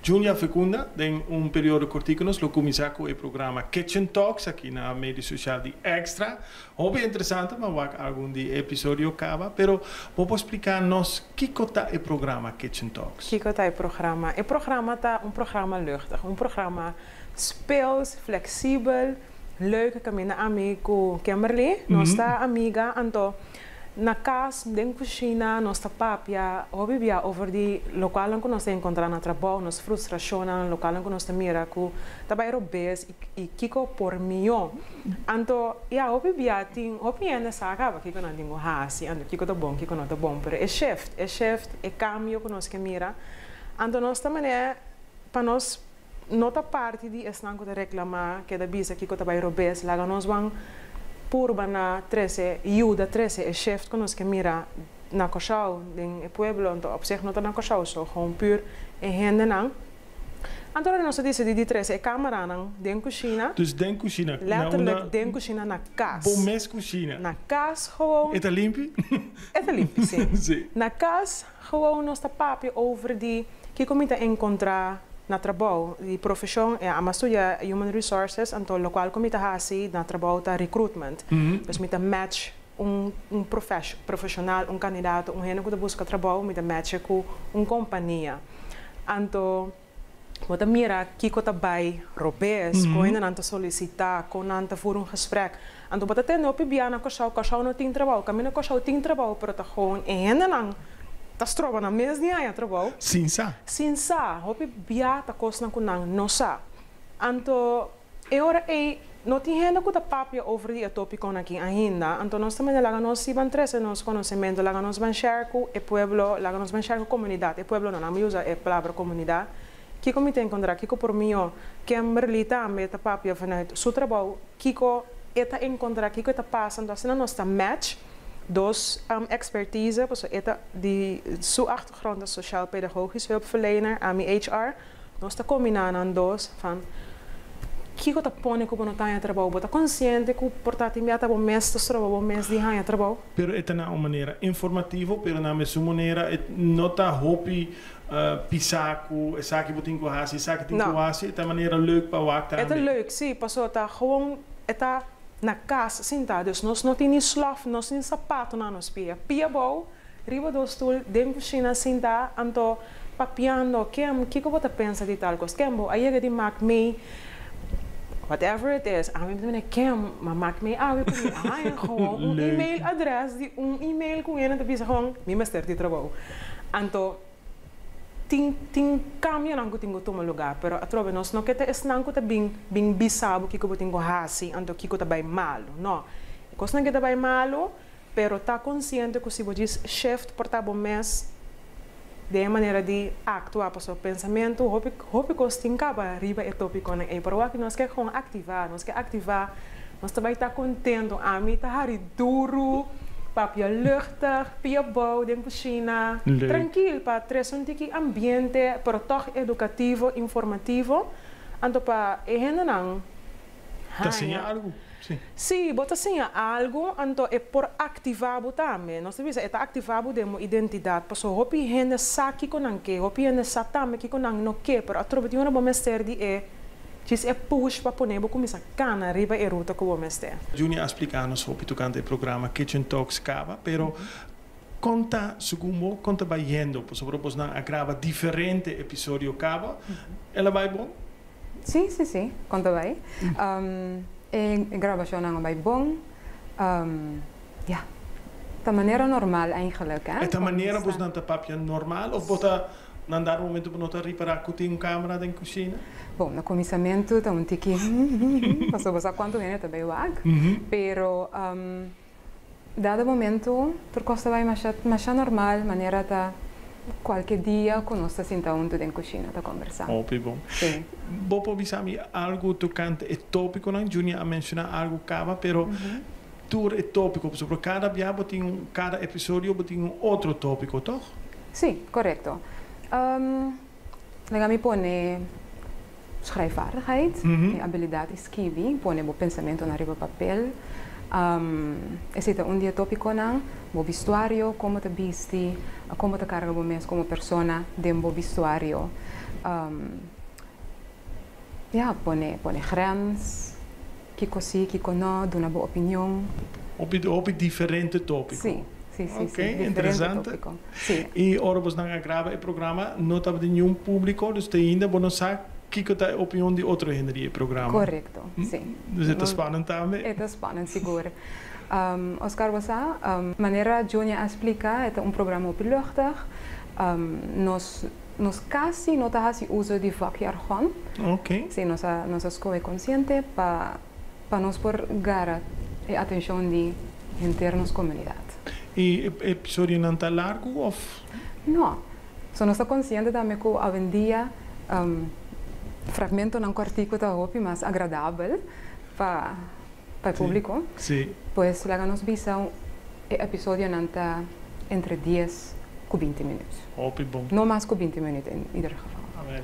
Junia Fecunda, den un periodo kortiku nos lo kuminsá ku e programa Kitchen Talks aki na medio sosial di Extra. Hopi interesante, m'a wak algun di e episodio kaba, pero bo por splika nos kiko ta e programa Kitchen Talks? Kiko ta e programa? E programa ta un programa luchtig, un programa speels, fleksibel, leuk kaminda ami ku Kimberly, nos ta amiga, anto na kas, den kushina, nos ta papia hopi bia over di lokualnan ku nos ta enkontrá na trabou, nos frustrashonnan, lokualnan ku nos ta mira ku ta bai robes i kiko por mihó. Anto, ya, hopi bia tin hopi hende sa kaba kiko nan tin ku hasi, anto kiko ta bon, kiko no ta bon, pero e shift, e shift, e kambio ku nos ke mira, anto nos ta manera pa nos no ta parti di esnan ku ta reklamá, keda bisa kiko ta bai robes, laga nos ban purba na trese yuda trese e shift ku nos ke mira na Kòrsou, den e pueblo, anto op zich no ta na Kòrsou so, gewoon pur e hendenan. Anto ora nos a disidí di trese e kameranan den kushina. Dus den kushina, na unda? Letterlijk den kushina na kas. Bo mes kushina? Na kas gewoon. E ta limpi? E ta limpi, si. Si. Na kas gewoon nos ta papia over di Kiko mi ta enkontrá na trabou? Di profeshon, e ami a studia Human Resources, anto lokual ku mi ta hasi na trabou ta recruitment. Dus mi ta match un un profeshonal, un kandidato, un hende ku ta buska trabou, mi ta match'e ku un kompania. Anto bo ta mira kiko ta bai robes, kon hendenan ta solisitá, kon nan ta voer un gesprek. Anto bo ta tende hopi bia na Kòrsou, Kòrsou no tin trabou, kaminda Kòrsou tin trabou, pero ta gewoon e hendenan ta stroba nan mes di haña trabou. Sin sa. Sin sa. Hopi bia ta kosnan ku nan no sa. Anto e ora ei no tin hende ku ta papia over di e topikonan aki ainda. Anto nos ta mende laga nos si ban trese nos konosementu, laga nos ban share ku e pueblo, laga nos ban share ku komunidat. E pueblo no, nan mi usa e palabra komunidat. Kiko mi ta enkontrá? Kiko por mihó? Kimberly tambe ta papia vanuit su trabou. Kiko e ta enkontrá? Kiko e ta pasa? Anto asina nos ta match dos expertise, pasobra e ta di su achtergrond ta sociaal pedagogisch hulpverlener, ami HR. Nos ta kombiná nan dos van kiko ta pone ku bo no ta haña trabou? Bo ta konsiente ku por ta tin bia ta bo mes ta stroba bo mes di haña trabou? Pero e ta na un manera informativo, pero na mesun manera e no ta hopi Pisa ku esaki bo tin ku hasi, esaki tin ku hasi, e ta manera leuk pa wak tambe. E ta leuk, si, pasobra ta gewoon e ta na kas sintá, dus nos no tin ni slòf, nos tin sapato na nos pia. Pia abou, riba dos stul, den kushina sintá, anto papiando, Kem, kiko bo ta pensa di tal kos? Kem, bo a yega di mak mei whatever it is, ami ta mira, Kem, ma mak mei awe ku mi a haña gewoon un email adrès di un email ku hende ta bisa gewoon, mi mester di trabou. Anto tin tin kambionan ku tin ku tuma lugá, pero atrobe nos no ke ta esnan ku ta bin bin bisa bo kiko bo tin ku hasi, anto kiko ta bai malu. No, e kosnan ke ta bai malu, pero ta konsiente ku si bo djis shift por ta bo mes den e manera di aktua, pasobra pensamentu hopi hopi kos tin kaba riba e topikonan ei, pero wak nos ke gewoon aktivá, nos ke aktivá, nos ta bai ta kontentu, ami ta hari duru, papia luchtig, pia bou den kushina, trankil pa trese un tiki ambiente, pero tòg edukativo, informativo, anto pa e hendenan Ta siña haña. algu, si. Sí, bo ta siña algu, anto e por aktivá bo tambe. Nos ta bisa e ta aktivá bo den bo identidat, pasobra hopi hende sa kiko nan ke, hopi hende sa tambe kiko nan no ke, pero atrobe tin ora bo mester di e Djis e push pa pone bo kuminsá kana riba e ruta ku bo mester. Juni a splika nos hopi tokante e programa Kitchen Talks kaba, pero kon ta segun bo, kon ta bai yendo? Pasobra bosnan a graba diferente episodio kaba, el a bai bon? Sí, sí, sí, kon ta bai. E grabashonnan a bai bon. Ya, ta manera normal eigenlijk, hè. E ta manera bosnan ta papia normal of bo ta Nan dado momento bo no ta ripará ku tin un kamera den kushina? Bon, na kuminsamentu ta un tiki pasobra bo sa kuantu hende ta bai wak, pero dado momento tur kos ta bai masha masha normal, manera ta kualke dia ku nos ta sinta huntu den kushina ta kombersá. Hopi bon. Sí. Bo por bisa mi algu tokante e tópikonan? Junior a menshoná algu kaba, pero tur e tópiko, pasobra kada bia bo tin un, kada episodio bo tin un otro tópiko, tòg? Sí, korekto. Laga mi pone schrijfvaardigheid, e abilidat di skibi, pone bo pensamentonan riba papel. Esei ta un di e tópikonan, bo bistuario, kon bo ta bisti, kon bo ta karga bo mes komo persona den bo bistuario. Ya, pone pone grens, kiko si, kiko no, duna bo opinion. Hopi hopi diferente tópiko. Sí, sí, sí, Ok, sí, diferente interesante. tópiko, sí. I ora bosnan a graba e programa no tabatin niun públiko, dus te ainda bo no sa kiko ta e opinion di otro hende di e programa. Korekto, sí. Dus e ta spannend tambe. E ta spannend, sigur. Oscar, bo sa, manera Junior a splika, e ta un programa hopi luchtig. Nos nos kasi no ta hasi uso di vakjargon. Ok. Sí, nos a nos a skohe konsiente pa pa nos por gara e atenshon di henter nos komunidat. I e episodionan ta largu òf? No. So nos ta konsiente tambe ku awendia fragmentonan kòrtiku ta hopi mas agradabel pa pa e públiko. Sí. Pues laga nos bisa e episodionan ta entre dies ku binti minüt. Hopi bon. No mas ku binti minüt en ieder geval. Amen.